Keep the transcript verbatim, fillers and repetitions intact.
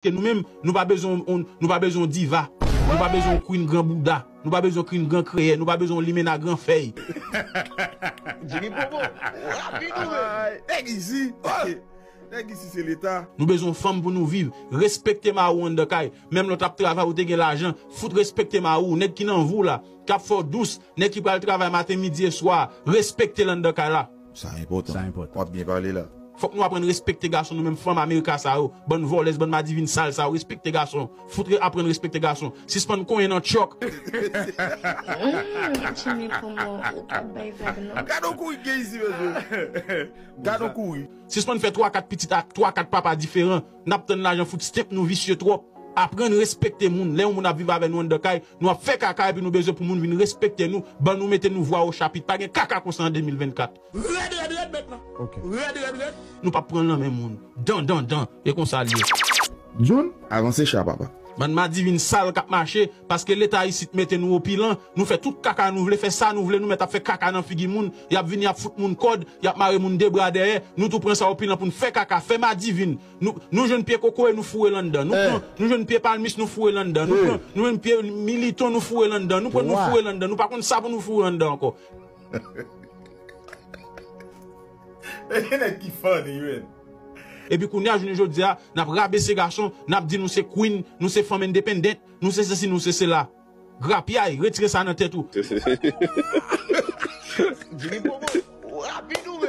Ke nou menm, nou pa bezwen yon, nou pa bezwen yon diva. Nou pa bezwen yon queen gran bouda. Nou pa bezwen yon queen gran kreyè. Nou pa bezwen yon limena gran fèy. Jimmy Popo, rapid ou menm? Nèg isi. Nèg isi se leta. Nou bezwen yon fanm pou nou viv. Respekte mari w anndan kay. Menm lè w t ap travay, ou te gen lajan. Fout respekte mari w. Nèg ki nan vi w la, k ap fè w dous, nèg ki pral travay maten, midi e swa, respekte l anndan kay la. Sa enpòtan. Sa enpòtan. W ap byen pale la. Fòk nou aprann respekte gason, nou menm fanm Amerika sa yo. Bann vòlèz, bann madivin sal sa yo, respekte gason. Fout re- aprann respekte gason. Sispann konyen nan tchòk. Hum, Jimmy Pomo, ou pa bay vag non. Gade yon kouri k gen isi, mesye. Gade yon kouri. Sispann fè twa kat pitit ak twa kat papa diferan. N ap tann lajan fout stamp nou visye twòp. Aprann respekte moun. Lè yon moun ap viv avè nou anndan kay, nou ap fè kaka epi nou bezwen pou moun vin respekte nou, ban nou mete nou vwa o chapit. Pa gen kaka konsa an de mil vennkat. Rèd, rèd, rèd, mèt lan. Ok. Rèd, rèd, rèd. Nou p ap pran l nan men moun. Dan, dan, dan. E konsa l ye. Jun, Avanse cha, papa. Bann madivin sal k ap mache, paske leta isit mete nou opilan, nou fè tout kaka nou vle, fè sa nou vle, nou mèt ap fè kaka nan figi moun, y ap vini, y ap fout moun kòd, y ap mare moun de bra dèyè, nou tou pran sa opilan pou n fè kaka, fè madivin. Nou, nou jwenn pye kokoye, nou foure l anndan. Nou pran, nou jwenn pye palmis, nou foure l anndan. Nou pran, nou jwenn pye militon, nou foure l anndan. Nou pran, nou foure l anndan. Nou pa konn sa pou nou foure anndan ankò. E nèg ki funny, man. Epi kounye a, jounen jodi a, n ap rabese gason, n ap di nou se queen, nou se fanm independent, nou se sesi, nou se sela. Grapyay, retire sa nan tèt ou. Jimmy Popo, rapid ou